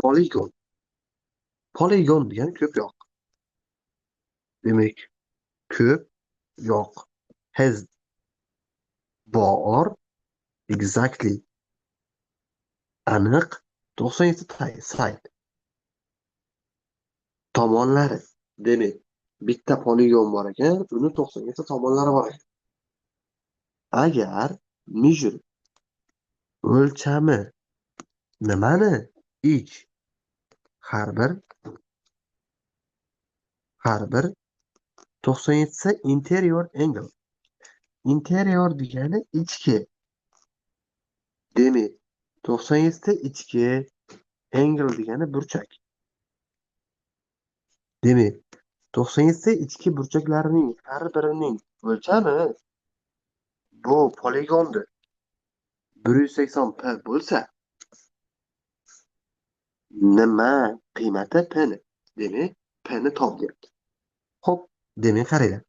Poligon. Poligon degani ko'p yoq. Demak, ko'p yoq. Has bor, exactly, aniq 97 side. Tomonlari. Demak, bitta poligon bor ekan, uni 97 tomonlari bor ekan. Agar measure, o'lchami nimani? Each, har bir 97 interior angle. Interior degani ichki. Demak, 97 ta ichki, angle degani burchak. Demak, 97 ta ichki burchaklarining har birining o'lchami bu poligonni 180 p bo'lsa, nima qiymati p ni? Demak, p ni top deyapti. Xo'p, demak, qaranglar.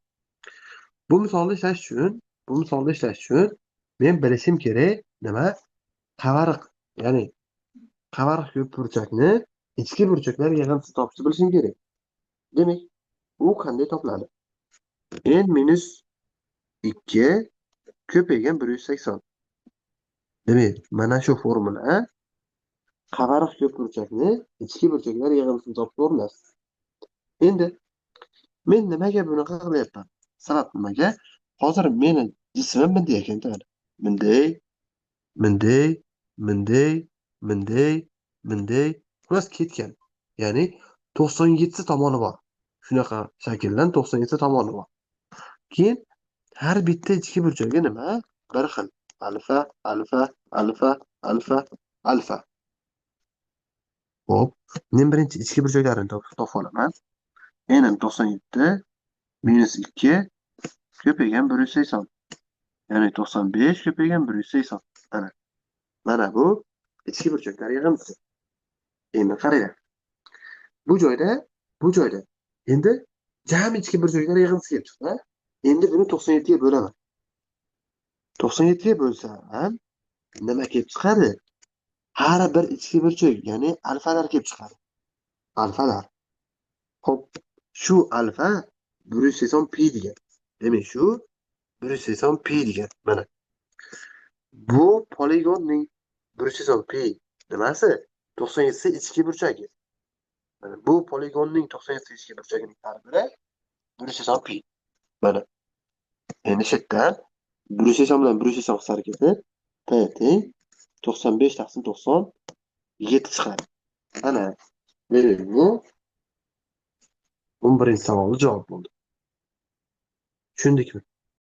Bu misolni ishlash uchun men bilishim kerak nima? Qavariq, ya'ni qavariq ko'p burchakni ichki burchaklar yig'indisi topishni bilishim kerak. Demak, u qanday topiladi? N minus 2 ko'paygan 180. Demak, mana shu formula qavariq ko'p burchakni ichki burchaklar yig'indisini topish formulasi. Endi men nimaga bunaqa qilyapman? Sabab nimaga? Hozir meni jismim bunday ekanda. Bunday, bunday, bunday, bunday, bunday, xullas ketgan. Ya'ni 97 tomoni bor. Shunaqa shakldan 97 tomoni bor. Keyin har bitta ichki burchagi nima? Bir xil. Alfa, alfa, alfa, alfa, alfa. Xo'p, men birinchi ichki burchaklarini topib olaman. N 97 minus 2 ko'paygan 180. Ya'ni 95 ko'paygan 180. Mana. Mana bu ichki burchaklar yig'indisi. Endi qaranglar. Bu joyda endi jami ichki burchaklar yig'indisi kelib chiqdi. Endi buni 97 ga bo'laman. 97 ga bo'lsam, nima kelib chiqadi? Har bir ichki burchak, ya'ni alfalar kelib chiqadi. Alfalar. Xo'p, shu alfa 180 pi degan. Demak, shu 180 pi degan. Mana. Bu poligonning 180 pi nimasi? 97 ichki burchagi. Mana bu poligonning 97 ichki burchagining har biri 180 pi. Mana. Endi shu yerdan 180 bilan 180 qisqarib ketib, p teng 95 taqsim 97 chiqadi. Ana, demak, bu 11-savolga javob bo'ldi. Tushundikmi?